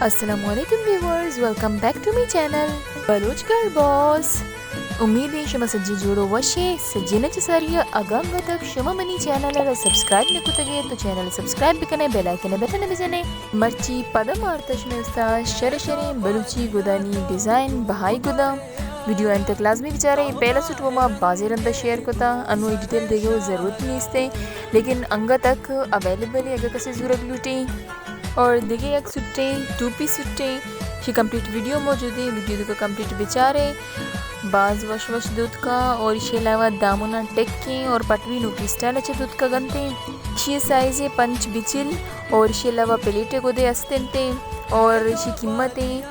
السلام علیکم viewers, welcome back to my channel Baloch girl boss. امید ایں شما سجی جوڑ و وش ایں۔ سجین چہ ساری اگاں انگت شما منی چینل را سبسکرائب نہ کتگے تو چینل سبسکرائب بکنے، بیل آئیکن بٹن بجنے۔ مرچی پدا مارتا شمے استا شر شریں بلوچی گدانی ڈیزائن بہائی گداں۔ ویڈیو اینڈ تک لازمی بچارے۔ پہلا سوٹ وہ ما بازی رندا شیئر کتا، انو ای ڈیٹیل دیگے وہ ضرورت نیستے، لیکن انگت اویلیبل ایں، اگر کسی زورگ لوٹی۔ اور دگہ یک سٹیں، ٹو پیس سٹیں، شی کمپلیٹ ویڈیو موجود ایں، ویڈیو دیکھو کمپلیٹ بچارے۔ باز وش وش دوتکا اور اشی علاوہ دامنا ٹکیں اور پٹوی نوکی اسٹائل اچھے دوتکا گنتے۔ اشی سائز ایں پنچ بچل اور اشی علاوہ پلیٹے گدے استنتے اور اشی قیمت ایں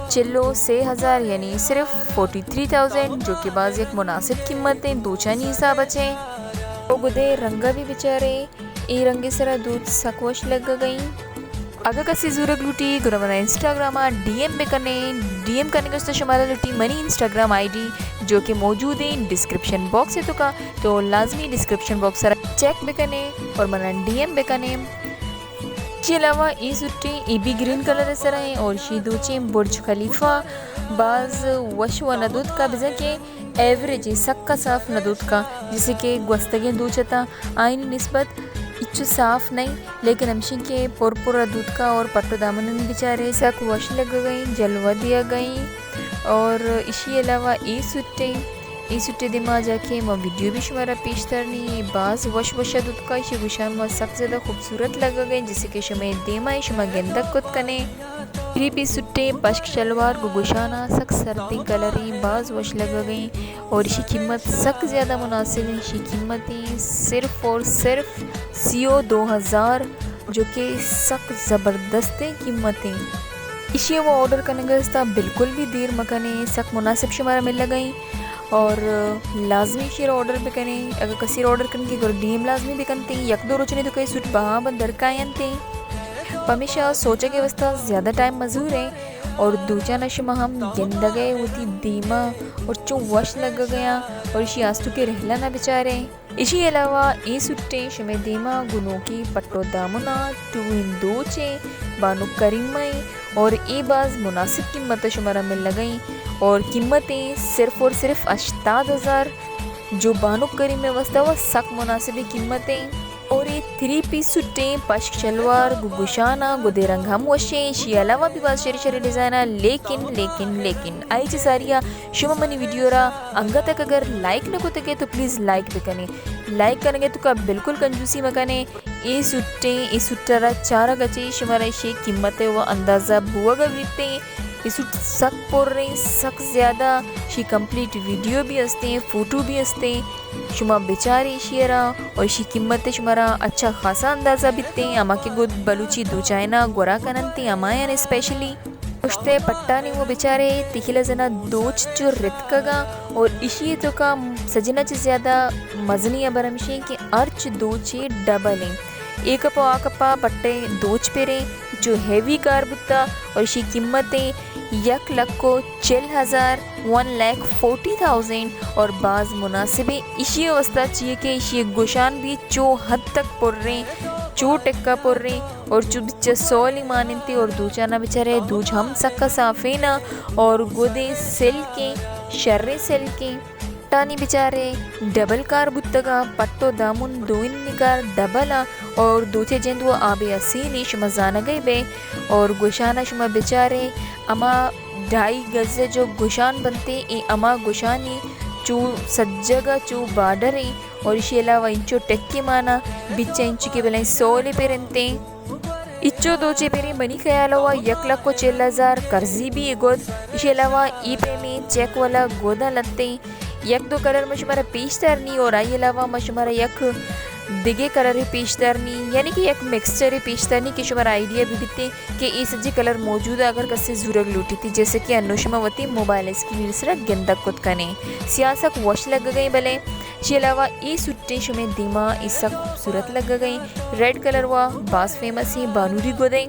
چلو سے ہزار، یعنی صرف فورٹی تھری تھاؤزینڈ، جو کہ باز یک مناسب قیمت ایں دوچانی حساب اچھے۔ او گدے رنگا بھی بچارے۔ اے رنگے سرا دوت سک وش لگگئیں۔ اگہ کسی زورگ لوٹی گڑا منا انسٹاگرام آ ڈی ایم بکنے۔ ڈی ایم کنگا استا شمارا لوٹی منی انسٹاگرام آئی ڈی، جو کہ موجود ایں ڈسکرپشن باکس توکا، تو لازمی ڈسکرپشن باکس سرا چیک بکنے اور منا ڈی ایم بکنے۔ اشی علاوہ اے سٹیں، اے بھی گرین کلر سرا ایں اور اشی دوچیں برج خلیفہ، باز وش و ندوتکا بزاں کہ ایوریج ایں، سکا صاف نہ دوتکا، جیسے کہ گوستگیں دوچ اتاں آئینی نسبت اچو صاف نئیں، لیکن ہمشیں کہ پر پر دوتکا اور پٹو دامنانی بچارے سک وش لگگئیں، جلوہ دیگئیں۔ اور اشی علاوہ اے سٹیں، اے سٹے دیما جا کہ ما ویڈیو بھی شمارا پیش ترنی، اے باز وش وش دوتکا، اشی گشان ما سک زیادہ خوبصورت لگگئیں، جیسے کہ شمے دیما ایں، شما گندگ کت کنے۔ تھری پیس سٹیں، پشک شلوار گو گشانا، سک سردیں کلریں، باز وش لگگئیں اور اشی قیمت سک زیادہ مناسب ایں۔ اشی قیمت ایں صرف اور صرف سی و دو ہزار، جو کہ سک زبردستیں قیمت ایں۔ اشی وہ آرڈر کنگا استا بالکل بھی دیر مکنے، سک مناسب شمارا ملگئیں۔ اور لازمی شیئر آرڈر بکنے، اگر کسی آرڈر کنگے گڑا ڈی ایم لازمی بکنتے، یک دو روچنے توکا سوٹ بہا بند درکاینتے۔ پمیشا سوچگے واسطہ زیادہ ٹائم مزوریں اور دوچانا شما ہم گندگئے وتی دیما اور چو وش لگگیاں اور اشی آستو کے رہلا نہ بچاریں۔ اشی علاوہ اے سٹیں شمے دیما گنوکی پٹو دامنا، ٹو ان دوچیں، بانک کریمہ ایں اور اے باز مناسب قیمت شمارا ملگئیں اور قیمت ایں صرف اور صرف ہشتاد ہزار، جو بانک کریمہ واسطہ و سک مناسب قیمت ایں۔ اور اے تھری پیس سٹیں، پشک شلوار گو گشانا، گدے رنگ ہم وشیں، اشی علاوہ بھی باز شری شری ڈیزائن آ، لیکن لیکن لیکن آئی چہ ساریا شما منی ویڈیو را انگت تک اگر لائک نہ کتگے تو پلیز لائک بکنے۔ لائک کنگے توکا بالکل کنجوسی مکنے۔ اے سٹیں، اے سٹا را چارگ اچے شمارا اشی قیمت و اندازہ بوگا بیتیں۔ اے سٹ سک پریں، سک زیادہ۔ اشی کمپلیٹ ویڈیو بھی استیں، فوٹو بھی استیں۔ شما بچارے اشی را اور اشی قیمت شمارا اچھا خاصا اندازہ بیتیں۔ ہما کہ گد بلوچی دوچائنا گورا کننتے ہمایان اسپیشلی۔ پشتے پٹانی وہ بچارے تخیل زنا دوچ چو رتکگا اور اشی توکا سجنا چہ زیادہ مزنی ہبر ہمشیں کہ ہرچ دوچے ڈبل ایں۔ اے کپا آ کپا پٹے دوچ پریں، چو ہیوی کار بوتا اور اشی قیمت ایں یک لکھ و چل ہزار، ون لیک فورٹی تھاؤزینڈ، اور باز مناسب ایں اشی واسطہ چیئے کہ اشی گشان بھی چو حد تک پریں، چو ٹکا پریں۔ اور چو بچہ سولی ماننتے اور دوچانا بچارے دوچ ہم سکا صافینا اور گدے سلکیں، شریں سلکیں۔ پٹانی بچارے ڈبل کار بوتگا، پٹو دامن دوئینی کار ڈبل آ اور دوچے جند و آبے اصیلی شما زانگے بے اور گوشانا شما بچارے اما ڈھائی گز جو گوشان بنتے اے اما گوشانی چو سجگا چو بارڈریں اور اشی علاوہ انچو ٹکی مانا بچہ انچو کہ بلائیں سولے پرنتیں۔ اچو دوچے پریں منی خیال وا یک لکھ و چل ہزار کرزی بھی اے گد۔ اشی علاوہ ای پیمیں چیک والا گوداں لتیں۔ یک دو کلر ما شمارا پیش دارنی اور آئی علاوہ ما شمارا یک دگے کلر پیش دارنی، یعنی کہ یک مکسچر پیش دارنی کہ شمارا آئیڈیا بھی بیتیں کہ اے سجے کلر موجود ایں۔ اگر کسے زورگ لوٹیتی، جیسے کہ انو شما وتی موبائل اسکرین سرا گندگ کت کنے، سیاہ سک وش لگگئیں، بلے اشی علاوہ اے سٹیں شمے دیما اے سک خوبصورت لگگئیں۔ ریڈ کلر وا باز فیمس ایں، بانوری گدیں۔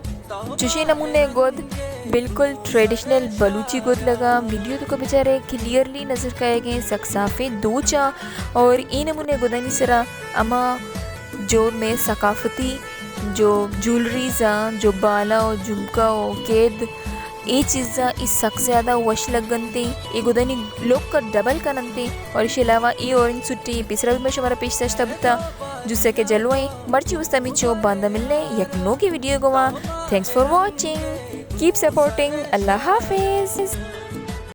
چوشیں نمونے گد بالکل ٹریڈیشنل بلوچی گد لگا۔ ویڈیو توکا بچارے کلیئرلی نظر کائیگیں، سک صافیں دوچا اور اے نمونے گدانی سرا اما جو مئے ثقافتی جو جولریز آں، جو بالا و جھمکا و کید، اے چیزاں ای سک زیادہ وش لگنتے، ای گدانی لک ڈبل کننتے۔ اور اشی علاوہ ای اورنج سوٹی پیسرا بھی میں شمارا پیش داشتا بتا، جو سکے جلویں۔ مرچی واسطہ ہمیچو، باندا ملنے یک نوکے ویڈیو گواں۔ Thanks for watching. Keep supporting. اللہ حافظ۔